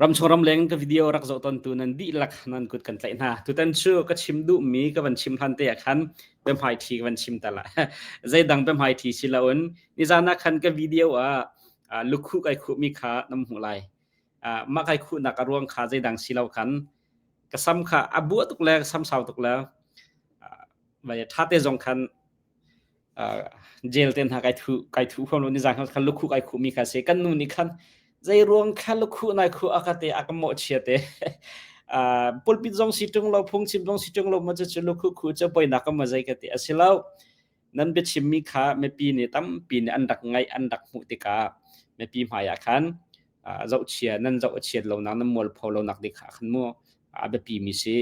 Ramchung ramleng ka video rak zoh tawntu nan dihlak nan kut kan tlaih hna. Tutan cu ka chim duhmi ka van chim hlan te ah khan biahmaiṭhi ka van chim ta la. Zeidang biahmaiṭhi si loin nizan ah khan ka video ah lukhuh kai khuhmi kha nan hmuh lai. Mah kai khuhnak a ruang kha zeidang si lo khan ka sam kha a buah tuk le ka sam sau tuk le vai ṭha te zong khan jail te hna kai thu kai thu huam lo ni zang khan lukhu kai khu mi kha se kan nu nih khan zei ruang kha lukhu nai khu aka te aka mo chia te pulpit zong si tung lo phung chim zong si tung lo ma chu lukhu khu che poi na ka ma zai ka te asilo nan biachim mi kha mipi nih tampi nih an rak ngaih an rak hmuh tikah mipi hmai ah khan zohchia nan zoh a chiat lo nak nan mualpho lo nak ding kha khan mu a biapi mi si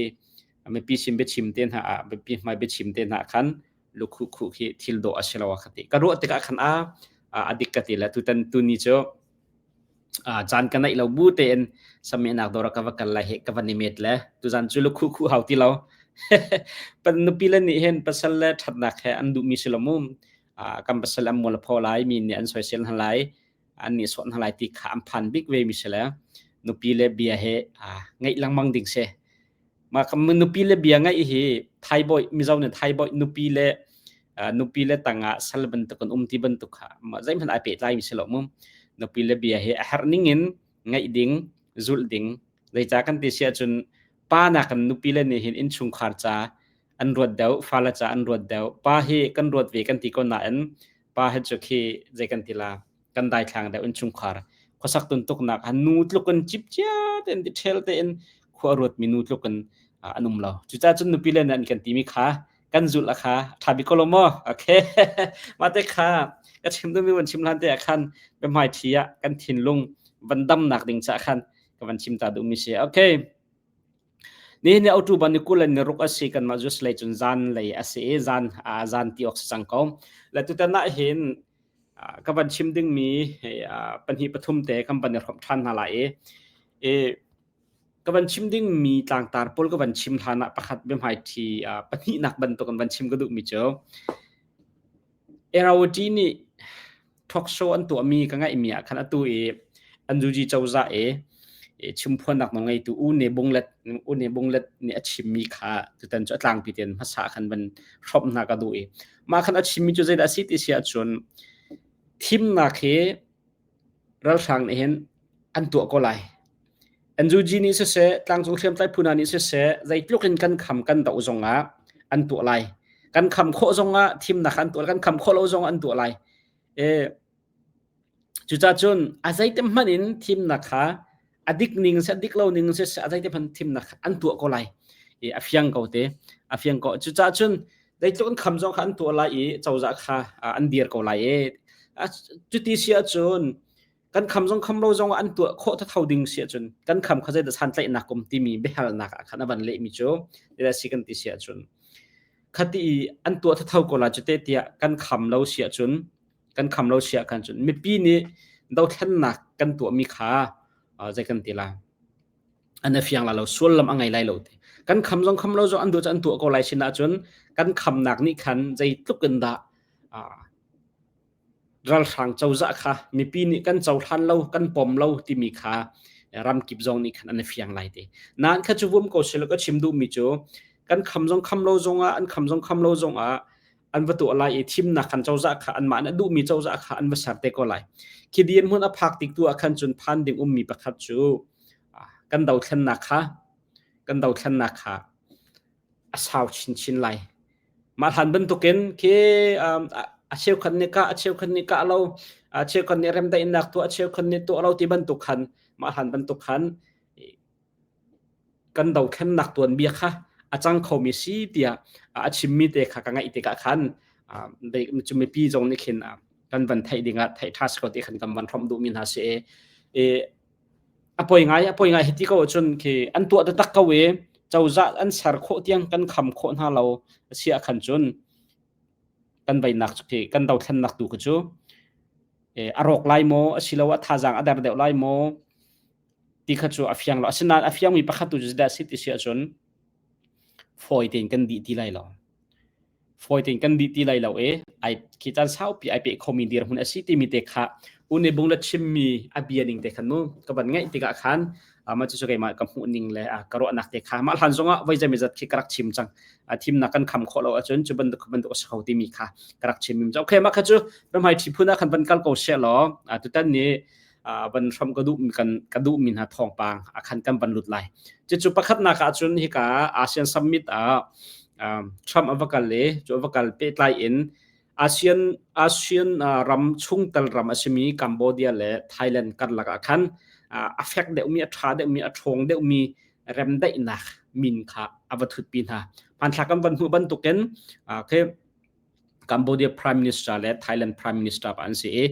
mipi sin biachim te hna ah mipi hmai biachim te hna khan lukhu khu khi thil dawh a si lo a kha ti ka ruah tikah khan a a dik ka ti le tutan tuni cu caan ka neih lo bu tein samehnak dawr ka va kal lai he ka van i met le tuzan cu lukhu khu hau ti lo pan nupi le nih hin pasal le thatnak he an duhmi si lo mu kan pasal an mual pho lai mi nih an soisel hna lai an nih sawh hna lai ti kha an phan bik ve mi si le nupi le bia he ngaih lengmang ding si Mah nupi le bia ngaih hi Thai bawi Mizo nih Thai bawi nupi le nupi le tangah sal bantuk an um ti bantuk kha zeihmanh ai pehtlai mi si lo mu. Nupi le bia hi a herh ning in ngaih ding, zulh ding. Zeicah kan ti si ahcun pa nakin nupi le nih hin innchungkhar ca an ruat deuh, fale ca an ruat deuh. Pa hi kan ruat ve kan ti ko nain pa hi cu khi zei kan ti la kan daithlang deuh innchungkhar khuasak tuntuknak ah nu tluk in cipcia tein detail tein khua ruat mi nu tluk in an um lo. Cucaah cun nupi le nan kan timi kha kan zulh a kha ṭha bik ko lo maw? Okay. Mah te kha ka chim duhmi van chim hlan te ah khan biahmai ṭhi ah kan thinlung van damnak ding caah khan ka van chim ta duhmi si. Okay. Nihin ni October ni 20 le ni ruk a si kanmah Jews lei cun zan lei a si i zan zan ti awk si cang ko. Le tutan ah hin ka van chim dingmi pahnih pathum te kan van i hrawmh ṭhan hna lai i ka van chim dingmi tlangtar pawl ka van chim hlan ah pakhat biahmaiṭhi pahnihnak bantuk in van chim ka duhmi cu Irrawaddy nih talk show an tuahmi ka ngaihmi ah khan atu i an zuji cozah i chimphuannak nawl ngeitu U Ne Bunglet U Ne Bunglet nih a chimmi kha tutan cu a tlangpi tein hmasa khan van hrawmh hna ka duh i mah khan a chimmi cu zeidah a si ti si ahcun thimnak hi ralhrang nih hin an tuah ko lai. NUG nih siseh, tlangcung hriamtlai phu hna nih siseh, zeitluk in kan kham kan doh zongah an tuah lai. Kan kham khawh zongah thimnak an tuah, kan kham khawh lo zongah an tuah lai. E, cucaah cun a zeitem hmanh in thimnak kha a dik ning seh, dik lo ning seh, a zeitem hmanh thimnak kha an tuah ko lai. E, a fiang ko te, a fiang ko. Cucaah cun zeitluk in kham zong kha an tuah lai i cozah kha an dir ko lai e. Cuti si ahcun kan kham zong kham lo zong an tuah khawh thatho ding si ahcun kan kham kha zeidah santlaihnak kum timi biahalnak ah khan a van lehmi cu zeidah si kan ti si ahcun khati i an tuah thatho ko la cu te tiah kan kham lo si ahcun kan kham lo si ah khan cun mipi nih dothlennak kan tuahmi kha zei kan ti la an a fiang la lo sullam a ngei lai lo ti kan kham zong kham lo zong an duh cu an tuah ko lai sin ahcun kan khamnak nih khan zeitluk in dah Ralhrang cozah kha mipi nih kan cohlan lo, kan pom lo timi kha ramkip zong nih khan an i fiang lai te. Nain kha cu vum ko silo ka chim duhmi cu kan kham zong kham lo zongah an kham zong kham lo zongah an va tuah lai i thimnak kan cozah kha anmah nih duhmi cozah kha an va ser te ko lai. Khi dirhmun a phak tik tu ah khan cun phan ding ummi pakhat cu kan dothlennak kha kan dothlennak kha a sau chinchin lai. Mah hlan bantukin khi a cheukhat nih kah, a cheukhat nih kah lo, a cheukhat nih remdaihnak tuah, a cheukhat nih tuah lo ti bantuk khan mah hlan bantuk khan kan dothlennak tuanbia kha a cang khomi si tiah a chimmi te kha ka ngaih tikah khan cu mipi zong nih khin kan van theih dingah theih ṭha si ko ti khan kan van hrawmh duhmi hna si i A poi ngai, a poi ngai hiti ko ahcun khi an tuah taktak ko i cozah an ser khawh tiang kan kham khawh hna lo a si ahkhan cun kan veinak cu khi kan dothlennak tu kha cu a rawk lai maw asiloah thazaang a der deuh lai maw ti kha cu a fiang lo. Asinain a fiangmi pakhat tu cu zeidah a si ti si ahcun fawi tein kan dih ti lai lo. Fawi tein kan dih ti lai lo i ai khi caan saupi ai peh khomi dirhmun a si timi te kha Une bung le chimmi a bia ning te khan mu ka van ngaih tikah khan mah cu keimah ka hmuh ning le ka ruahnak te kha mah hlan zongah voi zeimawzat khi ka rak chim cang. Thimnak kan kham khawh lo ahcun cu bantuk bantuk a si kho timi kha ka rak chim. Okay, mah kha cu ramhai thi phun ah khan van kal ko she law tutan ni van hram ka duh kan ka duh mi hna thawngpang a khan kan van lut lai. Cucu pakhatnak ahcun hika ASEAN Summit ah Trump a va kal le cu a va kal pehtlai in ASEAN ram chungtel ram a simi Cambodia le Thailand karlak ah khan a fek deuhmi, a ṭha deuhmi, a ṭhawng deuhmi remdaihnak min kha a va thutpi hna. Hmanthlak kan van hmuh bantukin khi Cambodia Prime Minister le Thailand Prime Minister pa an si i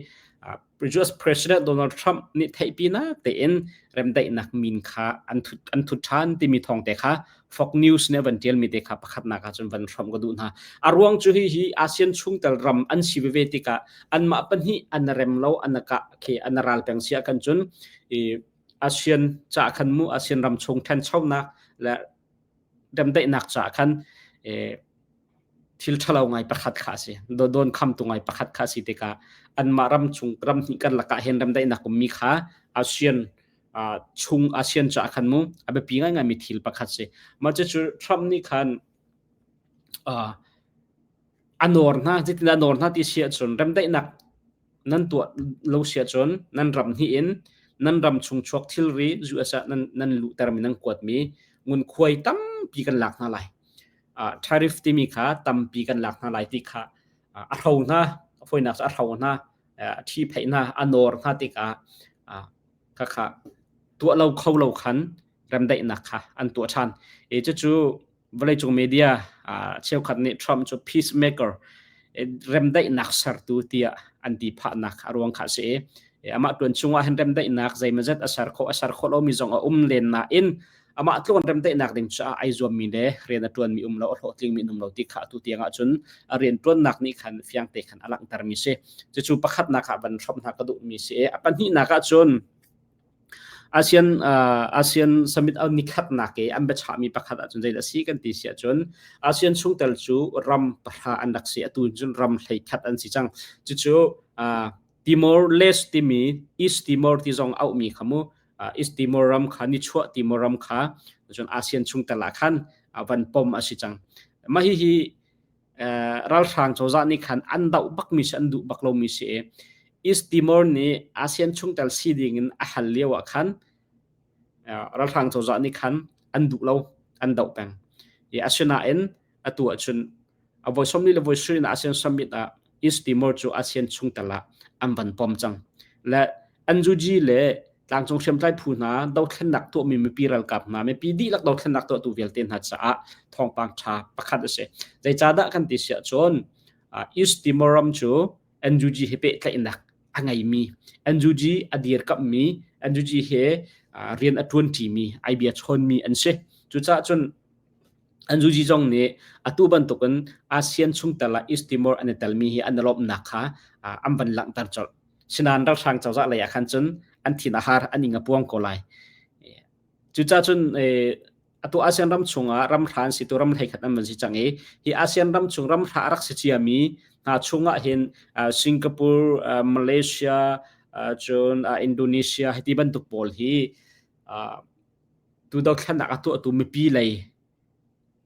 US President Donald Trump nih theihpinak tein remdaihnak min kha an thut an thut ṭhan timi thawng te kha Fox News nih a van ṭialmi te kha pakhatnak ah cun van hrawmh ka duh hna. A ruang cu hi hi ASEAN chungtel ram an si veve tikah anmah pahnih an rem lo an kah khi an ral peng si ah kan cun i ASEAN ca khan mu ASEAN ram chung ṭhanchonak le remdaihnak ca khan thil ṭhalo ngai pakhat kha a si. Don khamtu ngai pakhat kha a si tikah anmah ram chung ram hnih karlak ah hin remdaihnak ummi kha ASEAN chung ASEAN caah khan mu a biapi ngaingaimi thil pakhat si. Mah cucu Trump nih khan a nawr hna, zeitindah a nawr hna ti si ahcun remdaihnak nan tuah lo si ahcun nan ram hnih in nan ram chung chuak thilri US ah nan nan luhtermi nan kuatmi ngunkhuai tampi kan lak hna lai. Tariff timi kha tampi kan lak hna lai ti kha a hro hna, a fawinak cu a hro hna, a ṭhipheih hna, a nawr hna tikah khakha tuah lo kho lo khan remdaihnak kha an tuah ṭhan. I cucu vawleicung media cheukhat nih Trump cu peacemaker remdaihnak sertu tiah an ti phahnak a ruang kha a si i amah tuan chungah hin remdaihnak zeimawzat a ser khawh a ser khawh lomi zong a um len nain amah tluk in remdaihnak ding caah ai zuammi le rian a ṭuanmi um lo a hlawhtlingmi um lo ti kha atu tiang ahcun a rian ṭuannak nih khan fiang te khan a langhtermi si. Cucu pakhatnak ah van hrawmh hna ka duhmi si i a pahnihnak ahcun ASEAN summit a nikhatnak i an biachahmi pakhat ahcun zeidah a si kan ti si ahcun ASEAN chungtel cu ram pahra an rak si atu cun ram 11 an si cang. Cucu Timor Leste timi East Timor ti zong auhmi kha mu East Timor ram kha nichuah Timor ram kha cun ASEAN chungtel ah khan van pom a si cang. Mah hihi ralhrang cozah nih khan an doh bakmi si an duh bak lomi si i East Timor nih ASEAN chungtel si ding in a hal lio ah khan ralhrang cozah nih khan an duh lo an doh peng. I asinain atu ahcun a voi 40 le voi 70 in ASEAN summit ah East Timor cu ASEAN chungtel ah an van pom cang. Le NUG le tlangcung hriamtlai phu hna dothlennak tuahmi mipi ralkap hna mipi dihlak dothlennak tuahtu vialte hna caah thawngpang ṭha pakhat a si. Zeicahdah kan ti si ahcun East Timor ram cu NUG he pehtlaihnak a ngeimi, NUG a dirkamhmi, NUG he rian a ṭuanṭimi, ai bia chawnmi an si. Cucaah cun NUG zong nih atu bantukin ASEAN chungtel ah East Timor an i telmi hi an i lawmhnak kha an van langhter colh. Sinain ralhrang cozah lei ah khan cun an thin a har, an ing a puang ko lai. Cucaah cun atu ASEAN ram chungah ram hra an si tu ram 11 an van si cang i hi ASEAN ram chung ram hra a rak si ciami hna chungah hin Singapore, Malaysia, cun Indonesia hiti bantuk pawl hi tu dothlennak a tuahtu mipi lei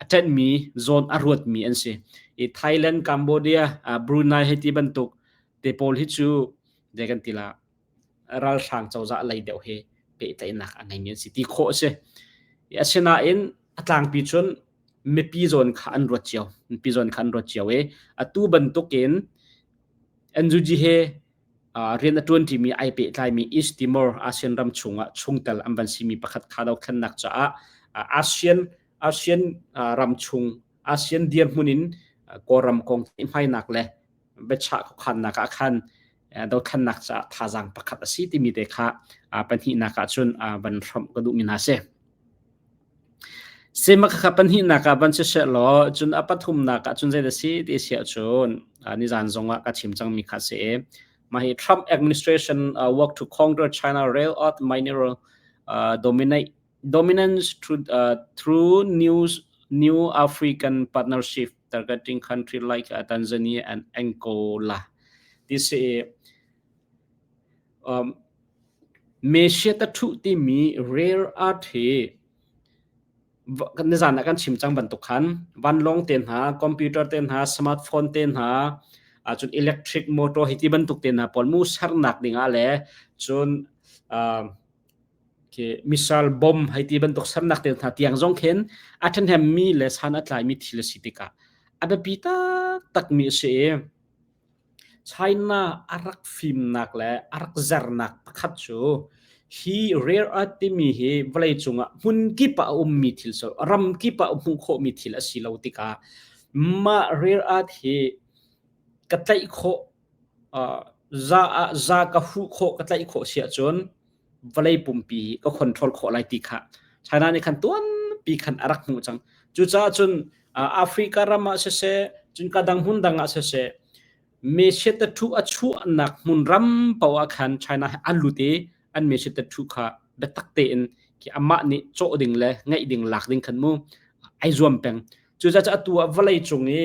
a ṭanhmi zawn a ruatmi an si. I Thailand, Cambodia, Brunei hei ti bantuk te pawl hi cu zei kan ti la ralhrang cozah lei deuh he pehtlaihnak a ngeimi an si ti khawh a si. Asinain a tlangpi cun mipi zawn kha an ruat cio. Mipi zawn kha an ruat cio i atu bantukin NUG he rian a ṭuanṭimi ai pehtlaimi East Timor ASEAN ram chungah chungtel an van simi pakhat kha dothlennak caah ASEAN ASEAN ram chung ASEAN dirhmun in Kawlram kong ceihmainak le biachah khuakhannak ah khan dothlennak caah thazaang pakhat a si timi te kha pahnihnak ah cun van hrawmh ka duhmi hna si. Semak kha pahnihnak ah van siseh law cun a pathumnak ah cun zeidah si ti si ahcun nizan zongah ka chim cangmi kha si i mah hi Trump administration work to conquer China rare earth mineral dominate dominance through new African partnership targeting country like Tanzania and Angola. Ti si. Messiah tathuh timi rare art hi nizan ah kan chim cang bantuk khan vanlawng te hna, computer te hna, smartphone te hna, cun electric motor hi ti bantuk te hna pawl mu sernak ding ah le cun missile bomb hei ti bantuk sernak te hna tiang zong khin a ṭhahnemmi le san a tlaimi thil a si tikah a biapi taktakmi a si i China a rak fimnak le a rak zernak pakhat cu hi rare earth timi hi vawleicung ah hmun kip ah a ummi thil so ram kip ah hmuh khawhmi thil a si lo tikah mah rare earth hi ka tlaih khawh za ah za ka huh khawh ka tlaih khawh si ahcun vawlei pumpi hi ka control khawh lai ti kha China nih khan tuanpi khan a rak hmuh cang. Cucaah cun Africa ram ah siseh, cun ka dang hmun dang ah siseh, mesiat thu a chuahnak hmun ram paoh ah khan China hi an lut i an mesiat thu kha biatak tein khi amah nih cawh ding le ngeih ding lak ding khan mu ai zuam peng. Cucaah atu ah vawlei cung i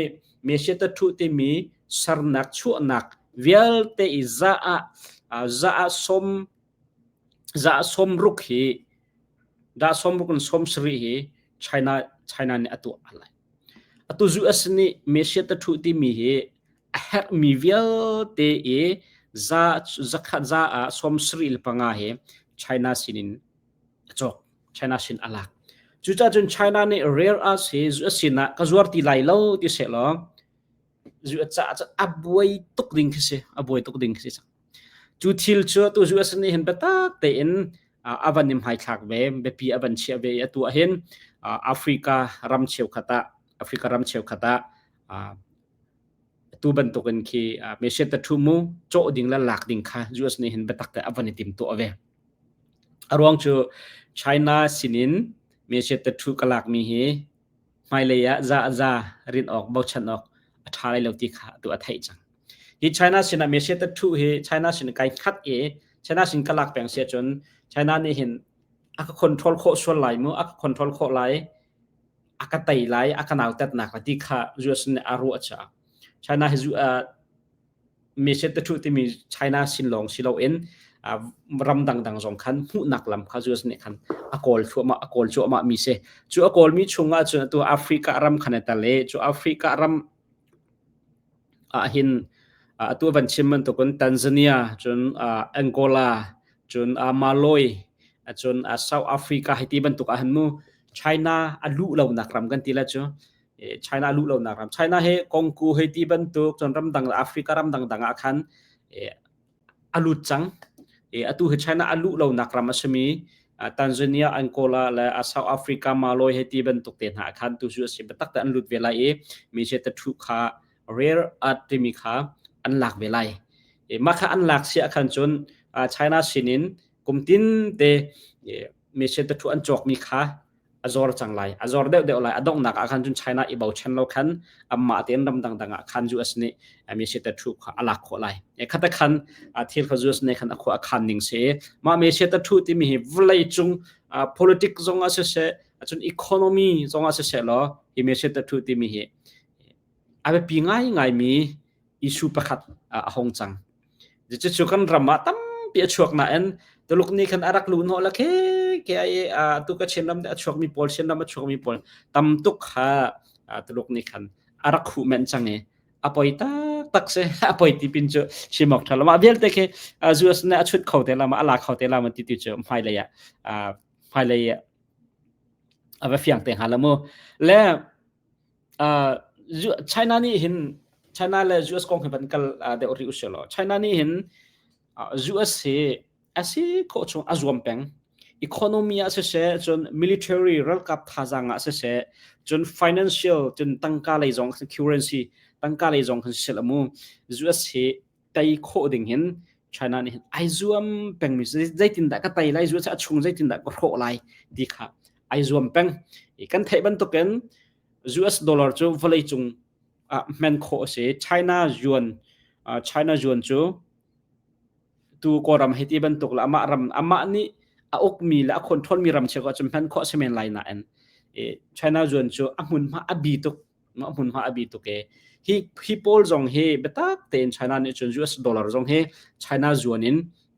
mesiat thu timi sernak chuahnak vialte i za ah za ah som za ah sawmruk hi dah sawmruk in 70 hi China China nih a tuah lai. Atu US nih Asia tathu timi hi a herhmi vialte i za zakhat za ah 75 hi China sinin a cawk. China sin a lak. Cucaah cun China nih rare earth hi US sinah ka zuar ti lai lo ti seh law US caah cun a buai tuk ding khi si. A buai tuk ding khi si. Cu thil cu atu US nih hin biatak tein a van i hmaithlak ve, biapi a van chiah ve i atu ahhin Africa ram cheukhat ah Africa ram cheukhat ah atu bantukin khi Messiah tathu mu cawh ding le lak ding kha US nih hin biatak te a van i timtuah ve. A ruang cu China sinin Messiah tathu ka lakmi hi hmailei ah za a za rin awk bochan awk a ṭha lai lo ti kha atu a theih cang. Hi China sinah Messiah tathu hi China sin kai khat i China sin ka lak peng si ahcun China nih hin a ka control khawh sual lai mu, a ka control khawh lai, a ka tei lai, a ka nautatnak lai ti kha US nih a ruah caah China hi Messiah tathu timi China sin lawng si loin ram dangdang zong khan hmuhnak lam kha US nih khan a kawl thluahmah a kawl cuahmah mi si. Cu a kawlmi chungah cun atu Africa ram khan a tel i cu Africa ram ahhin atu van chim bantukin Tanzania cun Angola cun Malawi cun South Africa hei ti bantuk ahhin mu China a luh lonak ram kan ti la cu China a luh lonak ram China hi Congo hei ti bantuk cun ramdang Africa ram dangdang ah khan a lut cang. Atu hi China a luh lonak ram a simi Tanzania, Angola le South Africa, Malawi hei ti bantuk te hna khan tu cu a si. Biatak te an lut ve lai i mi che tathu kha rare earth timi kha an lak ve lai. Mah kha an lak si ahkhan cun China sinin kum tin te mi che tathu an cawkmi kha a zor cang lai a zor deuh deuh lai a donghnak ah khan cun China i bochan lo khan amah tein ram dangdang ah khan US nih mi ta thu kha a lak khawh lai khata khan thil kha US nih khan a khua a khan ning si mah mi ta thu timi hi vawlei cung politics zong ah siseh cun economy zong ah siseh law hi mi ta thu timi hi a biapi ngaingaimi issue pakhat a hong cang. Cucu kan ram ah tampi a chuak nain Tuluk nih khan a rak luh hnawh la khe ke ai tu ka Chin ram a chuakmi pawl Chin ram a chuakmi pawl tam tuk kha Tuluk nih khan a rak khuh men cang i a poi tak tak si a poi ti pin cu chim awk ṭha lo mah vialte khi US nih a chut kho te la ma a la kho te la ma ti ti cu hmailei ah hmailei ah a va fiang te hnga la mu le China nih hin China le US kong hi van kal deuh rih usih law China nih hin US hi a si khawh chung a zuam peng. Economy ah siseh, cun military ralkap thazaang ah siseh, cun financial cun tangka lei zong currency tangka lei zong khan siseh mu US hi tei khawh ding hin China nih hin ai zuam pengmi zeitindah ka tei lai US a chung zeitindah ka hrawh lai ti kha ai zuam peng. Kan theih bantukin US dollar cu vawleicung ah hman khawh a si. China yuan China yuan cu tu Kawlram hei ti bantuk le amah ram amah nih a ukmi le a control mi ram cheukhat cun hman khawh a si men lai nain China yuan cu a hmunhma a bi tuk a hmunhma a bi tuk e hi hi pawl zong hi biatak tein China nih cun US dollar zong hi China yuan in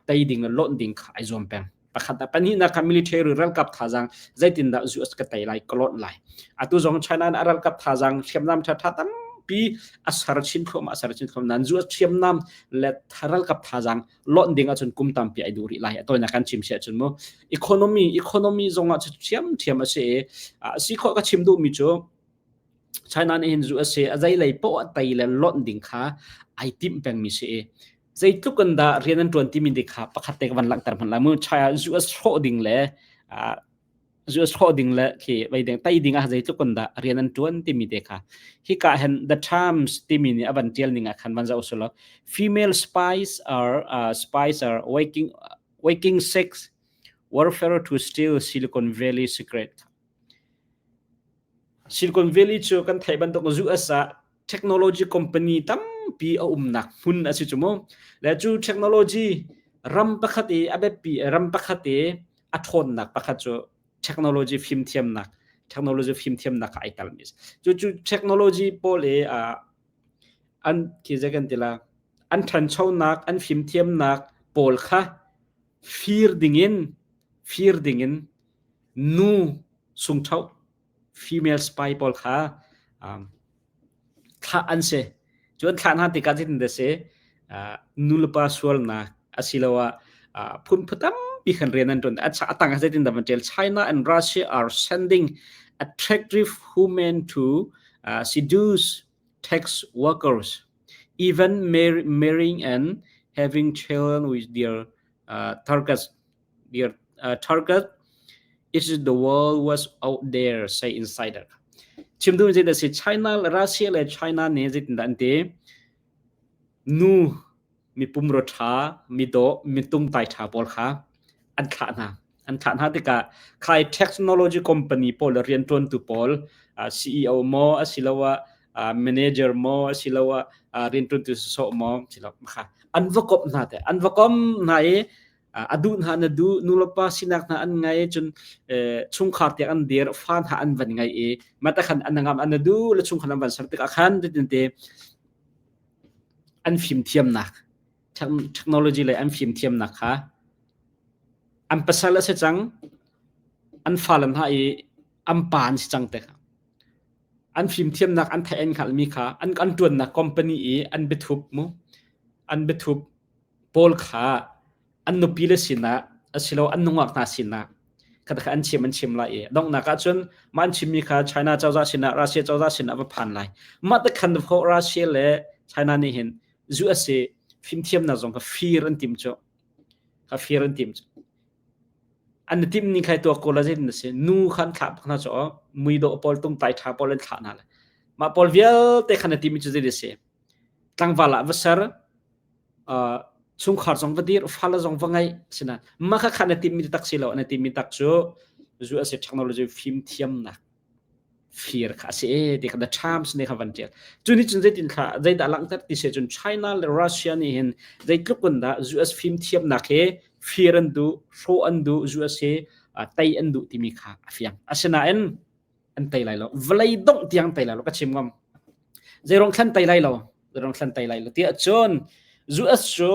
tei ding le lonh ding kha ai zuam peng. Pakhat ah pahnihnak kha military ralkap thazaang zeitindah US ka tei lai ka lonh lai. Atu zong China nih a ralkap thazaang hriamnam ṭhaṭha tampi a ser chin thluahmah a ser chin thluahmah nain US hriamnam le ralkap thazaang lonh ding ahcun kum tampi ai duh rih lai. A tawinak kan chim si ahcun mu economy economy zong ah ṭhiamṭhiam a si i a si khawh ka chim duhmi cu China nih hin USA a zeilei poah tei le lonh ding kha ai timh pengmi si i zeitluk in dah rian an ṭuan timi dik kha pakhat te ka van langhter hmanh lai mu. China US hrawh ding le US hrawh ding le khi vei ding tei ding ah zeitluk in dah rian an ṭuan timi te kha hika hen The Times timi nih a van ṭial ning ah khan van zoh usulaw female spies are spies are waking waking sex warfare to steal Silicon Valley secret. Silicon Valley cu kan theih bantuk US ah technology company tampi a umnak hmun a si cu mu. Le cu technology ram pakhat i a biapi ram pakhat i a ṭhawnnak pakhat cu technology fimthiamnak technology fimthiamnak kha ai telmi a si. Cu cu technology pawl i an khi zei kan ti la an ṭhanchonak an fimthiamnak pawl kha fir dingin fir dingin nu sungṭhoh female spy pawl kha um, thlah an si. Cu an thlah hna tikah zeitin dah si nulepa sualnak asiloah phun phu tampi khan rian an ṭuan. A tang ah zeitin dah van ṭial China and Russia are sending attractive women to uh, seduce tax workers, even mar- marrying and having children with their uh, targets their uh, target is the world was out there say insider chim duh zeidah si China Russia le China nih zeitindah an ti nu mi pumro ṭha mi dawh mi tungtai ṭha pawl kha an thlah hna an thlah hna tikah khai technology company pawl le rianṭuantu pawl CEO maw asiloah manager maw asiloah rianṭuantu sawsawh maw silo kha an va komh hna te an va kom hna i a duh hna na duh nulepa sinak hna an ngai cun chungkhar tiang an dir fa hna an van ngai i mata khan an ngam an du le chungkhar an van ser tikah khan te an fimthiamnak technology le an fimthiamnak kha an pasal a si cang an fale hna i an pa an si cang te kha an fimthiamnak an theih an hngalhmi kha an an ṭuannak company i an biathup mu an biathup pawl kha an nupile sinah asilo an nungak hna sinah kha an chim an chim lai i donghnak ah cun mah an chimmi kha China cozah sinah Russia cozah sinah va phan lai mah te khan ho Russia le China nih hin USA fimthiamnak zong kha fir an tim cu kha fir an tim cu an tim ning khai tuak ko la zeitin na si nu khan thlah bak hna cu mui dawh pawl tung tai tha pawl an thlah hna le mah pawl vialte khan na timi cu zei si tlangval ah va ser chungkhar zong va dir fale zong va ngeih sinain mah kha kha na timmi tak si lo na timmi tak cu USA technology fimthiamnak fir kha a si e ti kha the Times nih kha van tial cu nih cun zeitin thla zeidah langhter ti se cun China le Russia nih hin zeitluk in dah US fimthiamnak he fir an duh hrawh an duh US he tei an duh timi kha a fiang asinain an tei lai lo vawlei dongh tiang tei lai lo ka chim ngam zeirong thlan tei lai lo zeirong thlan tei lai lo tiah cun US cu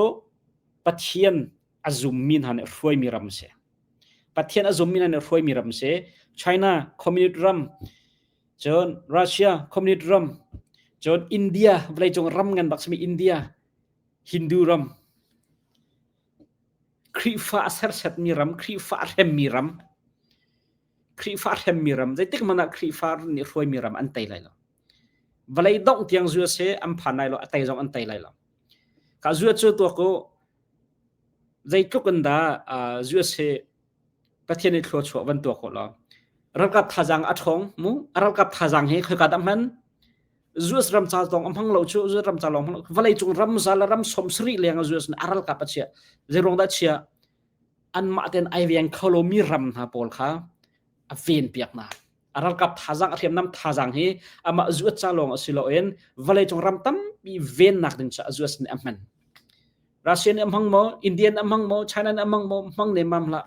Pathian a zummi hna nih hruaimi ram si Pathian a zummi hna nih hruaimi ram si China communist ram cun Russia communist ram cun India vawleicung ram ngan bak simi India Hindu ram Khrihfa a sersetmi ram Khrihfa a hremmi ram Khrihfa hremmi ram zeitik hmanh ah Khrihfa nih hruaimi ram an tei lai lo. Vawlei dongh tiang zu a si an phan lai lo a tei zong an tei lai lo. Ka zu cu tuak u zeitluk in dah zu a si Pathian nih thluachuah van tuak ko law ralkap thazaang a ṭhawng mu a ralkap thazaang hi khoika dah hman US ram ca zong a hmang lo cu US ram ca lawng hmang lo vawlei cung ram za le ram 70 leng a US nih a ralkap a chiah zei ruang dah chiah anmah tein ai veng kho lomi ram hna pawl kha a ven piak hna. A ralkap thazaang a hriamnam thazaang hi amah zuat ca lawng a si loin vawleicung ram tampi vennak ding caah US nih a hman. Russia nih a hmang maw, India nih a hmang maw, China nih a hmang maw, hmang nemmam hlah.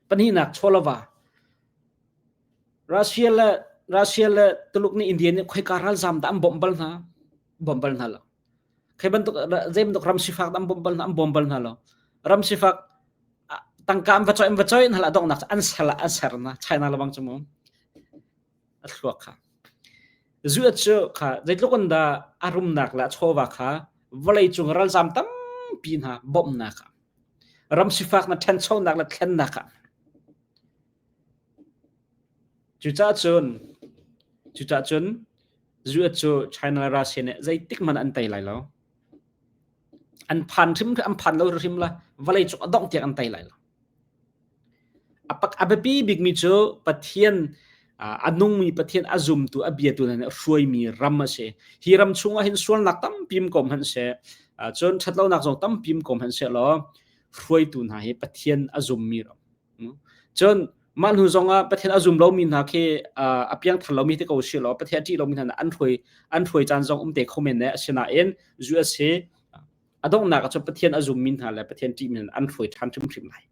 Pahnihnak chawlava. Russia le Russia le Tuluk nih India nih khoika ralzam dah an bawmh bal hna? Bawmh bal hna lo. Khi bantuk zei bantuk ram sifak an bawm bal hna an bawm bal hna lo. Ram sifak tangka an va choi an va choi hna la donghnak an sal an ser na China lebang cu mu a thluak kha. Zuat cu kha zeitluk in dah a rumnak le a chawva kha vawleicung ralzam tampi hna bawmhnak ah ram sifak na ṭhanchonak le thlennak ah cucaah cun cucaah cun zuat cu China le Russia nih zeitik hmanh an tei lai lo. An phan hrim an phan lo hrim la vawlei cung a dongh tiang an tei lai lo. A biapi bikmi cu Pathian a nungmi Pathian a zumtu a biatu hna nih hruaimi ram a si. Hi ram chungah hin sualnak tampi um ko hmanh seh, cun ṭhatlonak zong tampi um ko hmanh seh law hruaitu hna hi Pathian a zummi ram. Cun mah hnu zongah Pathian a zum lomi hna khi a piangthar lomi te ko si law Pathian a ṭih lomi hna an hruai an hruai caan zong um te kho men ne. Asinain US hi a donghnak ah cun Pathian a zummi hna le Pathian ṭihmi hna an hruai ṭhan hrimhrim lai.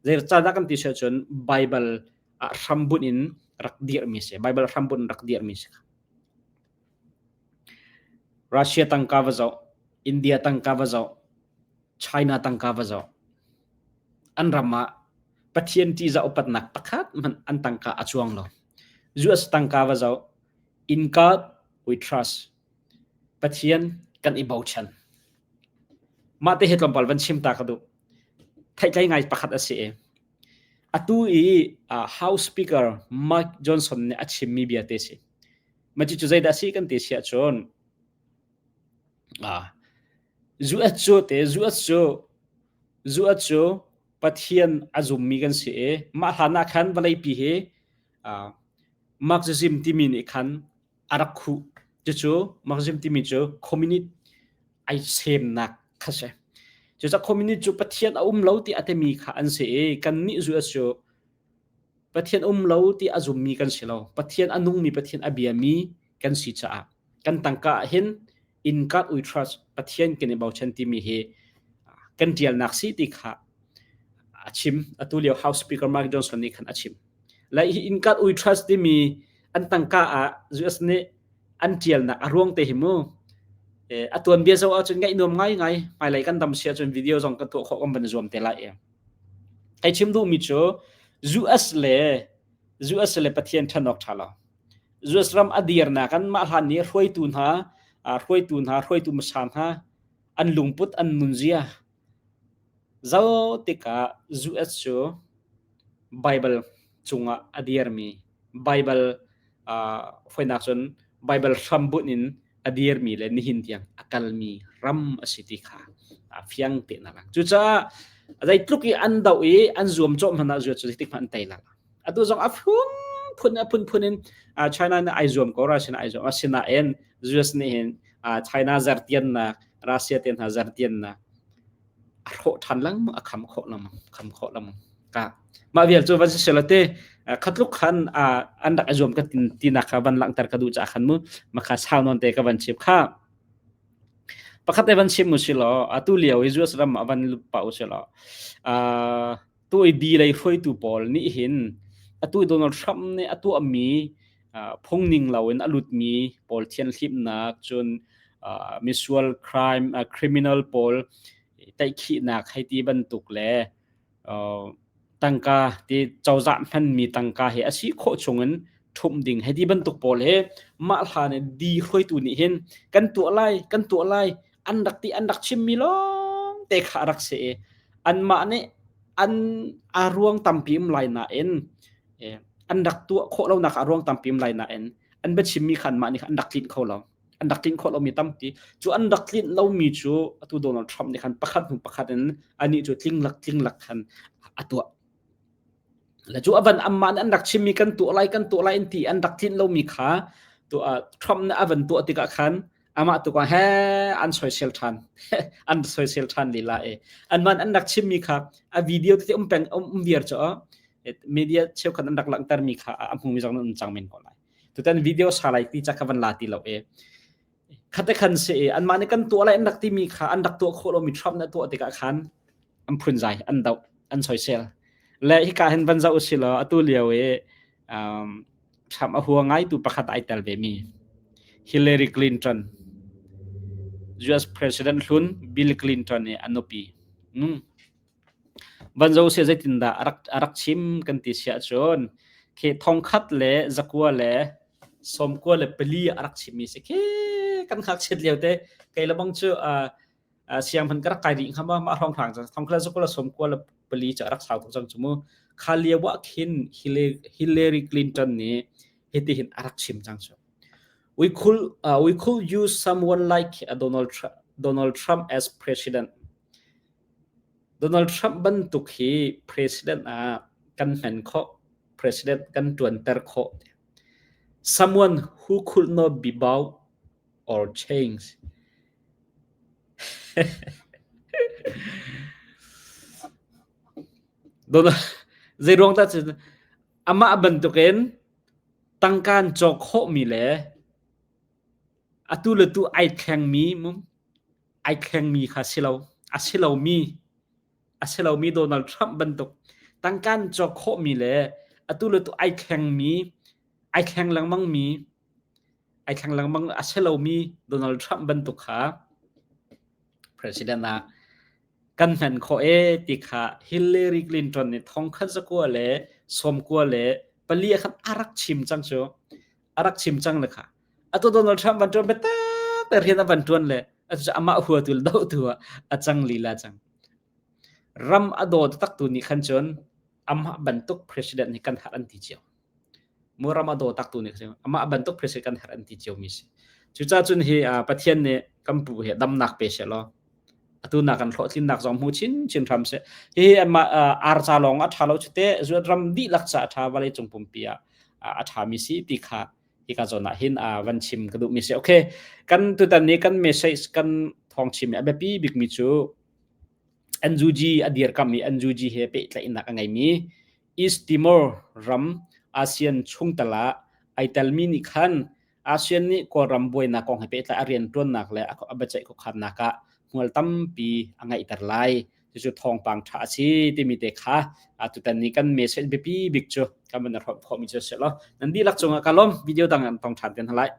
Zeicahdah kan ti si ahcun Baibal ah hrambunh in rak dirhmi a si. Baibal hrambunh in rak dirhmi a si. Russia tangka va zoh, India tangka va zoh, China tangka va zoh. An ram ah Pathian ṭihzah upatnak pakhat hmanh an tangka a cuang lo. US tangka va zoh, in God we trust. Pathian kan i bochan. Mah te hi tlawmpal van chim ta ka duh. Theihtlei ngai pakhat a si i atu i House Speaker Mike Johnson nih a chimmi bia te si. Mah cu zeidah a si kan ti si ahcun US cu te US cu US cu Pathian a zummi kan si i mah hlan ah khan vawleipi hi Marxism timi nih khan a rak khuh. Cucu Marxism timi cu communist ai semnak kha si. Cucaah communist cu Pathian a um lo ti a timi kha an si i kannih US cu Pathian um lo ti a zummi kan si lo. Pathian a nungmi Pathian a biami kan si caah kan tangka ah hin in God we trust Pathian kan i bochan timi hi kan ṭialnak si ti kha a chim. Atu lio House Speaker Mike Johnson nih khan a chim. Lai hi in God we trust timi an tangka ah US nih an ṭialnak a ruang te hi mu a tuanbia zoh ahcun ngaih nuam ngaingai hmailei kan dam si ahcun video zong kan tuah khawh kan van zuam te lai i Kai chim duhmi cu US le US le Pathian ṭhen awk ṭha lo. US ram a dirnak an mah hlan nih hruaitu hna hruaitu hna hruaitu hmasa hna an lungput an nunzia zo tikah US cu Bible cungah a dirmi Bible fawinak cun Bible hrambunh in a dirmi le nihin tiang a kalmi ram a si ti kha a fiang te na lang. Cucaah zeitluk i an doh i an zuamcawh hmanh ah zuat cu zeitik hmanh an tei la. Atu zong a phun phun a phun phun in China nih ai zuam ko Russia nih ai zuam asinain US nih hin China zartiannak Russia te hna zartiannak a hrawh ṭhan lengmang a kham khawh lengmang kham khawh lengmang ka mah vial cu van si sela te khatluk khan an rak i zuam ka tinak kha van langhter ka duh caah khan mu makha sau nawn te ka van chim kha pakhat te van chim mu si law atu lio i US ram ah van lut pa u si law tu i di lei hruaitu pawl nih hin atu Donald Trump nih a tuahmi phungning loin a lutmi pawl thianhlimnak cun misual crime criminal pawl tlaihkhihnak hei ti bantuk le tangka ti cozah hmanmi tangka hi a si khawh chungin ṭhumh ding hei ti bantuk pawl hi mah hlan i di hruaitu nih hin kan tuah lai kan tuah lai an rak ti an rak chimmi lawng te kha a rak si i anmah nih an a ruang tampi um lai nain an rak tuah khawh lonak a ruang tampi um lai nain an biachimmi kha anmah nih an rak tlinh kho lo an rak tlinh khawh lomi tampi cu an rak tlinh lomi cu atu Donald Trump nih khan pakhat hnu pakhat in anih cu tling lak tling lak khan a tuah le cu avan amah nih an rak chimmi kan tuah lai kan tuah lai an ti an rak tlinh lomi kha tu Trump nih a van tuah tikah khan amah tu ka he an soisel ṭhan an soisel ṭhan lila e an man an rak chimmi kha a video tete um peng um viar cho media cheukhat an rak langhtermi kha a hmumi zong nan um cang men ko lai tutan video sa lai ti cha kha van la ti lo e khate khan se e anmah nih kan tuah lai an rak timi kha an rak tuah khawh lomi Trump na tuah tikah khan an phunzai an doh an soisel le hika hin van zoh usih law atu lio i um, Trump a hua ngaitu pakhat ai tel ve mi Hillary Clinton. US President hlun Bill Clinton i a nupi. Van zo seh zeitindah a rak chim kan ti siah cun khi thongkhat le zakua le 94 a rak chimmi si khi kan ngakchiat lio te kei le bang cu siang hman ka rak kai rih hnga ma mah hrawng hrang cang thongkhat le zakua le 94 cu a rak sau tuk cang cu mu. Kha lio ah khin Hillary Clinton nih hitihin a rak chim cang cu. We could use someone like Donald Trump as president. Donald Trump bantuk hi president ah kan hman khawh, president kan ṭuanter khawh. Someone who could not be bought or changed. Donald zeiruang dah cun amah bantukin tangka an cawk khawhmi le atu le tu ai thlengmi ai thlengmi kha si lo. A si lomi a si lomi Donald Trump bantuk tangka an cawk khawhmi le atu le tu ai thlengmi ai thleng lengmangmi ai thleng lengmang a si lomi Donald Trump bantuk kha president ah kan hman khawh e ti kha Hillary Clinton nih thongkhat 1994 ah khan a rak chim cang cu a rak chim cang le kha atu Donald Trump van ṭuan biatak te rian a van ṭuan le atu cu amah huatu le dohtu ah a cang lila cang. Ram a daw taktak tu nih khan cun amah bantuk president nih kan har an ti cio. Mu ram a daw tak tu nih amah bantuk president kan har an ti cio mi si. Cucaah cun hi Pathian nih kan pu hi damnak pe seh law atu nak kan hlawhtlinnak zong hmu chin chin hram seh. Hihi anmah ar ca lawng a ṭha lo cu te zuat ram dihlak ca a ṭha vawlei cung pumpi ah a ṭhami si ti kha hika zawn ah hin van chim ka duhmi si. Okay, kan tutan ni kan message kan thawng chim a biapi bikmi cu NUG a dirkamh i NUG he pehtlaihnak a ngeimi East Timor ram ASEAN chungtel ah ai telmi nih khan ASEAN nih Kawlram buainak kong he pehtlai a rianṭuannak le a biaceih khuakhannak ah hmual tampi a ngeihter lai. Cucu thawngpang ṭha a si timi te kha tutan ni kan message biapi bik cu kan van i hrawmh khawhmi cu a si lo. Nan dihlak cungah ka lawm. Video dang an tong ṭhan te hna lai.